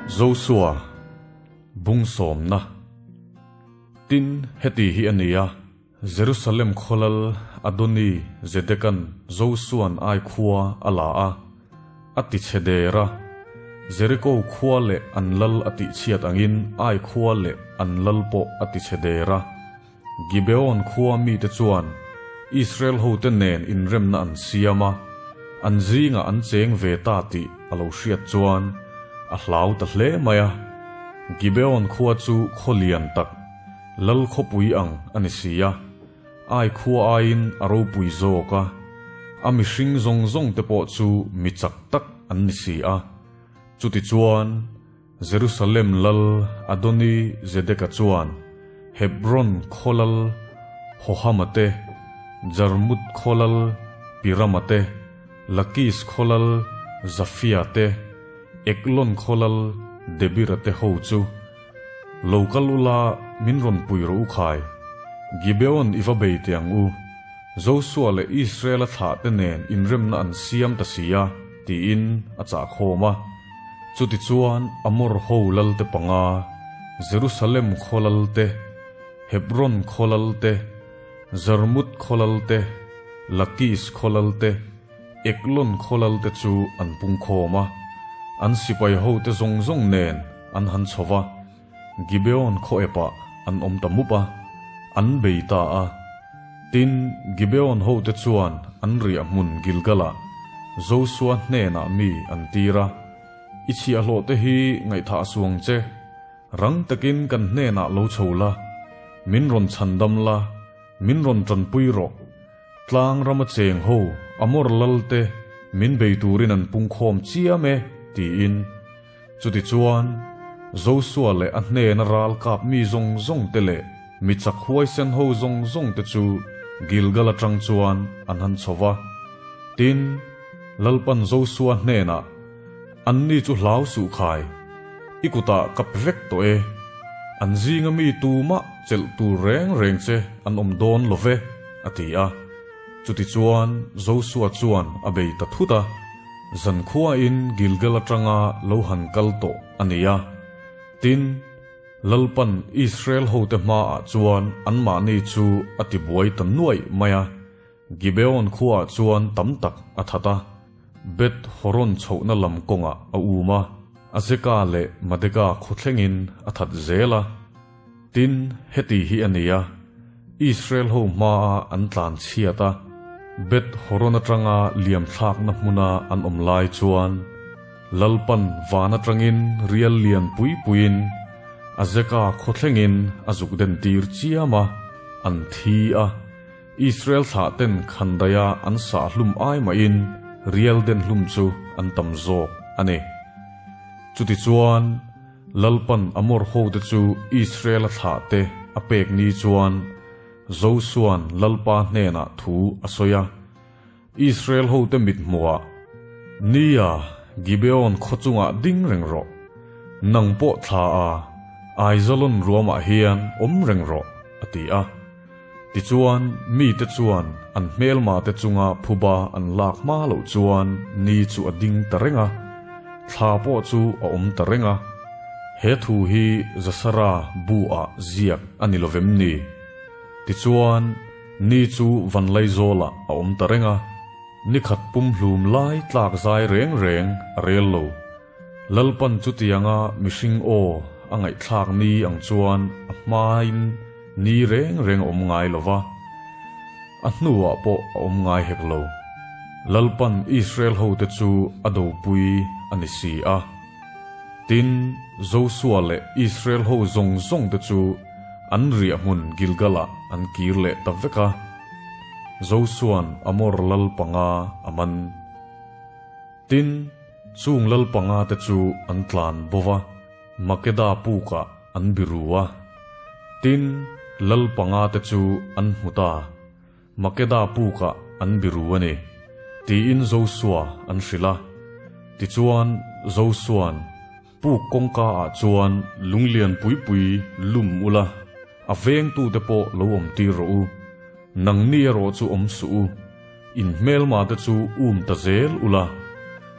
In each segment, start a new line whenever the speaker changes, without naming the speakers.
Josua bung sawmna Tin, heti hi a ni a, Jerusalem khawlal Adoni Zedekan Josuan Ai khua a la a, a ti chhe der a. Jeriko khua leh an lal a tihchhiat angin Ai khua leh an lal pawh a ti chhe der a. Gibeon khua mite chuan Israel hote nen inremna an siam a, an zingah an cheng ve ta tih a lo hriat chuan a hlau ta hle mai a. Gibeon khua chu khaw lian tak, lal khawpui ang a ni si a, Ai khua aiin a ropui zawk a, a mihring zawng zawng te pawh chu mi chak tak an ni si a. Chutichuan, Jerusalem lal Adoni-Zedeka chuan Hebron khaw lal Hohama te, Jarmut khaw lal Pirama te, Lakis khaw lal Zafia te, Eklon khaw lal Debira te ho chu, Lo kal ula min rawn pui rawh u khai, Gibeon i va bei teh ang u, Josua leh Israela thlah te nen inremna an siam ta si a, tiin a chah khawm a. Chutichuan Amor ho lalte panga, Jerusalem khaw lalte, Hebron khaw lalte, Jarmut khaw lalte, Lakis khaw lalte, Eklon khaw lalte chu an pung khawm a, an sipai hote zawng zawng nen an han chho va, Gibeon khaw epah an awm ta mup a, an bei ta a. Tin, Gibeon hote chuan an riah hmun Gilgalah Josua hnenah mi an tir a, I chhiahhlawhte hi ngaihthah suang che, rang takin kan hnenah lo chho la, min rawn chhandam la, min rawn tanpui rawh. Tlang rama cheng ho Amor lalte min bei turin an pungkhawm chiam e, tiin. Chutichuan, Josua leh a hnena ral kap mi zawng zawng te leh mi chak huaisen ho zawng zawng te chu Gilgal atang chuan an han chho va. Tin, Lalpan Josua hnenah, Anni chu hlau suh khai, i kutah ka pe vek tawh e. An zinga mi tumah chelh tur reng reng che an awm dawn lo ve, a ti a. Chutichuan, Josua chuan a bei ta thut a. Zankhuain Gilgal atanga lo han kal tawh a ni a. Tin, Lalpan Israel hote hmaah chuan anmahni chu a tibuai ta nuaih mai a, Gibeon khuaah chuan tam tak a that a, Beth Horon chhohna lam kawngah a um a, Azeka leh Madega khaw thlengin a that zel a. Tin, heti hi a ni a, Israel ho hmaa an tlan chhiat a, Beth Horon atanga liam thlakna hmuna an awm lai chuan, Lalpan van atangin rial lian pui puiin Azeka khaw thlengin a zuk den tir chiam a, an thi a. Israel thlahten khandaia an sah hlum ai mahin rial den hlum chu an tam zawk a ni. Chutichuan, Lalpan Amor hote chu Israel-a thlahte a pek ni chuan Josua'n Lalpa hnenah thu a sawi a, Israel hote mit hmuhah, Nia, Gibeon khaw chungah ding reng rawh, nang pawh thla a, Aijalon ruamah hian awm reng rawh, a ti a. Tichuan, mite chuan an hmelmate chunga phuba an lak hma loh chuan ni chu a ding ta reng a, thla pawh chu a awm ta reng a. He thu hi Jasara bu-ah ziak a ni lovem ni? Tichuan, ni chu Vanlaizawlah a awm ta reng a, ni khat pumhlum lai tlak zai reng reng a rel lo. Lalpan chutianga mihring aw a ngaihthlak ni ang chuan a hmain ni reng reng a awm ngai lo va, a hnuah pawh a awm ngai hek lo. Lalpan Israel hote chu a dopui a ni si a. Tin, Josua leh Israel ho zawng zawngte chu an riahhmun Gilgalah an kir leh ta vek a. Josua'n Amor lal panga a man. Tin, chung lal panga te chu an tlan bo va, Makeda pukah an biru a. Tin, lal panga te chu an hmu ta, Makeda pukah an biru a ni, tiin Josua an hrilh a. Tichuan, Josua'n puk kawngka ah chuan lunglian pui pui lum ula, a vengtute pawh lo awm tir rawh u. Nangni erawh chu awm suh u, in hmelma te chu um ta zel ula,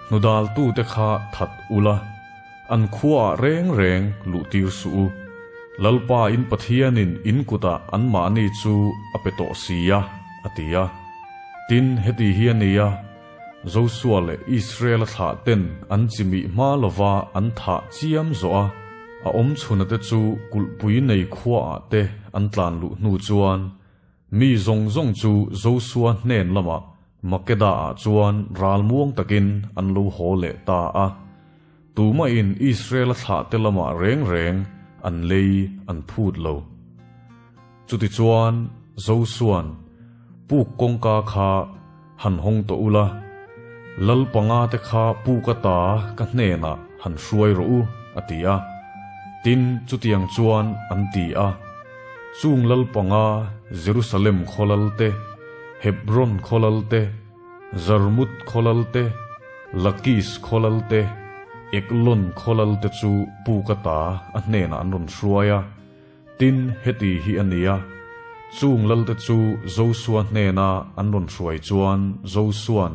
hnudaltute kha that ula. An khuaah reng reng luhtir suh u. Lalpa in Pathianin in kutah anmahni chu a pe tawh si a, a ti a. Tin, heti hi a ni a, Josua leh Israela thlah ten an chimih hma lova an thah chiam zawh a, a awm chhuna te chu kulhpui nei khuaah te an tlan luh hnu chuan mi zawng zawng chu Josua hnen lamah Makeda-ah chuan ral muang takin an lo haw leh ta a. Tumahin Israela thlah te lamah reng reng an lei an phut lo. Chutichuan Josua'n, Puk kawngka kha han hawng tawh ula, Lal panga te kha puk ata ka hnenah han hruai rawh u, a ti a. Tin, chutiang chuan an ti a. Chung lal panga Jerusalem khaw lal te, Hebron khaw lal te, Jarmut khaw lal te, Lakis khaw lal te, Eglon khaw lal te chu puk ata a hnenah an rawn hruai a. Tin, heti hi a ni a, chung lalte chu Josua hnena an rawn hruai chuan Josua'n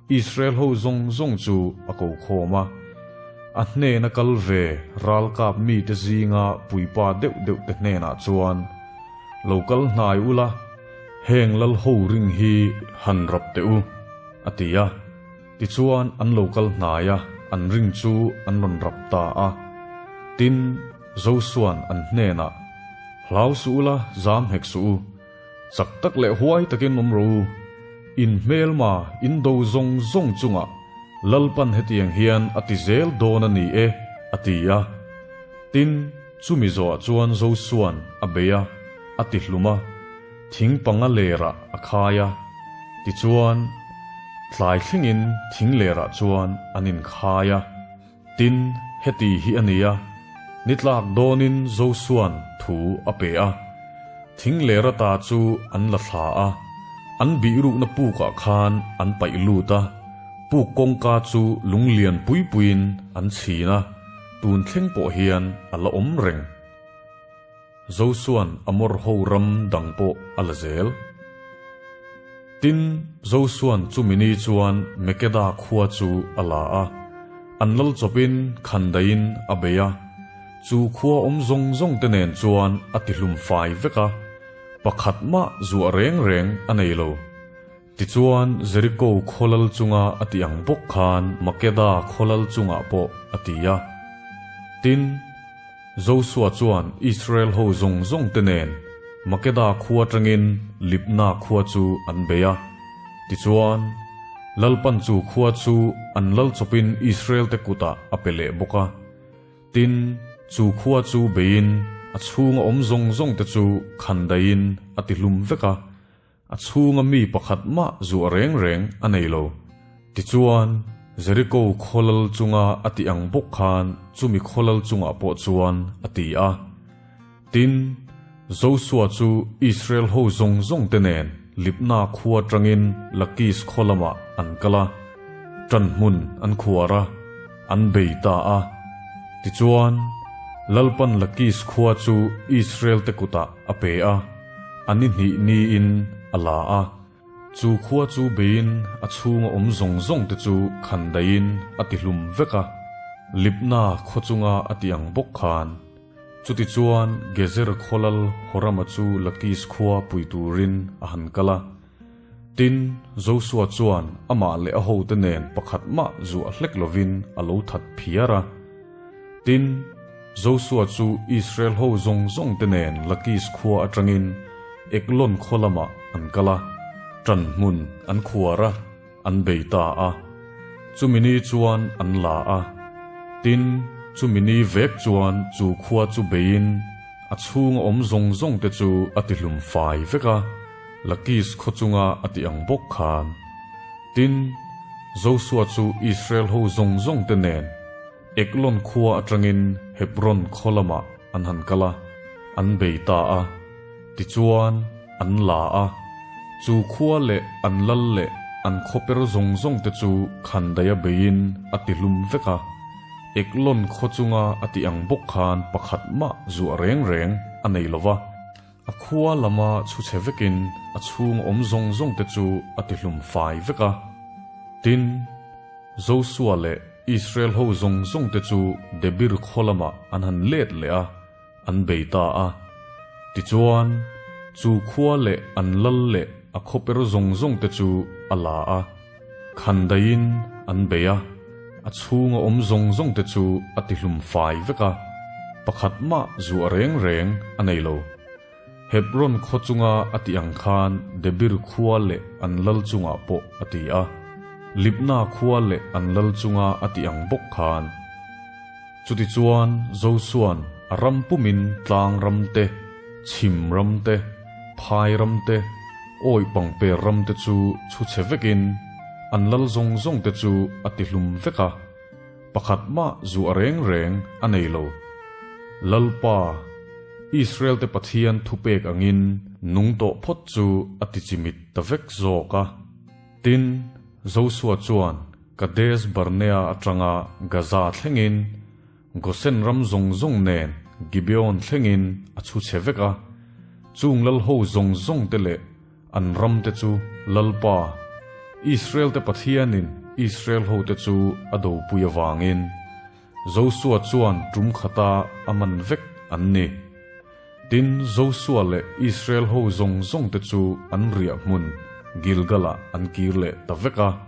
Israel ho zawng zawng chu a ko khawm a. A hnena kal ve ralkap mite zinga puipa deuh deuh te hnenah chuan, Lo kal hnai ula, heng lal ho ring hi han rap teh u, a ti a. Tichuan an lo kal hnai a, an ring chu an rawn rap ta a. Tin, Josua'n an hnenah, Hlau suh ula, zam hek suh u. Chak tak leh huai takin awm rawh u. In hmelma, in do zawng zawng chungah Lalpan hetiang hian a ti zel dawn a ni e, a ti a. Tin, chumi zawhah chuan Josua'n a bei a, a ti hlum a. Thing panga lerah a khai a, tichuan tlai thlengin thing lerah chuan an inkhai a. Tin, heti hi a ni a, ni tlak dawnin Josua'n thu a pe a. Thing ler ata chu an la thla a, an bihrukna pukah khan an paih lut a, puk kawngka chu lunglian pui puiin an chhin a, tun thleng pawh hian a la awm reng. Josua'n Amor ho ram dang pawh a la zel. Tin, Josua'n chumi ni chuan Mekeda khua chu a la a, an lal chawpin khandaiin a bei a, chu khua awm zawng zawng te nen chuan a tihlum fai vek a, pakhat mah zuah reng reng a nei lo. Tichuan, Jeriko khaw lal chunga a ti ang bawk khan Makeda khaw lal chungah pawh a ti a. Tin, Josua chuan Israel ho zawng zawng te nen Makeda khua atangin Libna khua chu an bei a. Tichuan, Lalpan chu khua chu an lal chawpin Israel te kutah a pe leh bawk a. Tin, chu khua chu beiin a chhunga awm zawng zawng te chu khandaiin a ti hlum vek a. A chhunga mi pakhat mah zuah reng reng a nei lo. Tichuan, Jeriko khaw lal chunga a tih ang bawk khan chumi khaw lal chungah pawh chuan a ti a. Tin, Josua chu Israel ho zawng zawng te nen Libna khua atangin Lakis khaw lamah an kal a, ṭanhmun an khuar a, an bei ta a. Tichuan, Lalpan Lakis khua chu Israel te kutah a pe a. A ni hnih niin a la a, chu khua chu beiin a chhunga awm zawng zawng te chu khan daihin a ti hlum vek a, Libna khaw chunga a ti ang bawk khan. Chutichuan Gezer khaw lal Horama chu Lakis khua pui turin a han kal a. Tin, Josua chuan amah leh a hote nen pakhat mah zuah hlek lovin a lo that phiar a. Tin, Josua chu Israel ho zawng zawng te nen Lakis khua atangin Eglon khaw lamah an kal a, ṭan hmun an khuar a, an bei ta a. Chumi ni chuan an la a. Tin, chumi ni vek chuan chu khua chu beiin a chhunga awm zawng zawng te chu a tihlum fai vek a, Lakis khaw chunga a ti ang bawk khan. Tin, Josua chu Israel ho zawng zawng te nen Eglon khua atangin Hebron khaw lamah an han kal a, an bei ta a. Tichuan, an la a. Chu khua leh an lal leh an khawper zawng zawng te chu khandaia beiin a tihlum vek a. Eglon khaw chunga a ti ang bawk khan pakhat mah zuah reng reng a nei lo va. A khua lama chhu chhe vekin a chhung awm zawng zawng te chu a tihlum fai vek a. Tin, Josua leh. Israel ho zawng zawng te chu Debir khaw lamah an han let leh a, an bei ta a. Tichuan, chu khua leh an lal leh a khawper zawng zawng te chu a la a, khandaiin an bei a, a chhunga awm zawng zawng te chu a tihlum fai vek a, pakhat mah zuah reng reng a nei lo. Hebron khaw chunga a tih ang khan Debir khua leh an lal chungah pawh a ti a, Libna khua leh an lal chunga a tih ang bawk khan. Chutichuan Josua'n a ram pumin tlang ram te, chhim ram te, phai ram te, awih pangper ram te chu chhu chhe vekin an lal zawng zawng te chu a tihlum vek a. Pakhat mah zuah reng reng a nei lo. Lalpa, Israel-te Pathian thupek angin nung tawh phawt chu a ti chimit ta vek zawk a. Tin, Josua chuan Kadesh Barnea atanga Gaza thlengin, Gosen ram zawng zawng nen Gibeon thlengin a chhu chhe vek a. Chung lalho zawng zawngte leh An ramte chu Lalpa, Israel-te Pathianin Israel-hote chu a dopui avangin Josua chuan tum khata a man vek an ni. Tin, Josua leh Israel-ho zawng zawngte chu an riah hmun Gilgal-ah an kir leh ta vek a.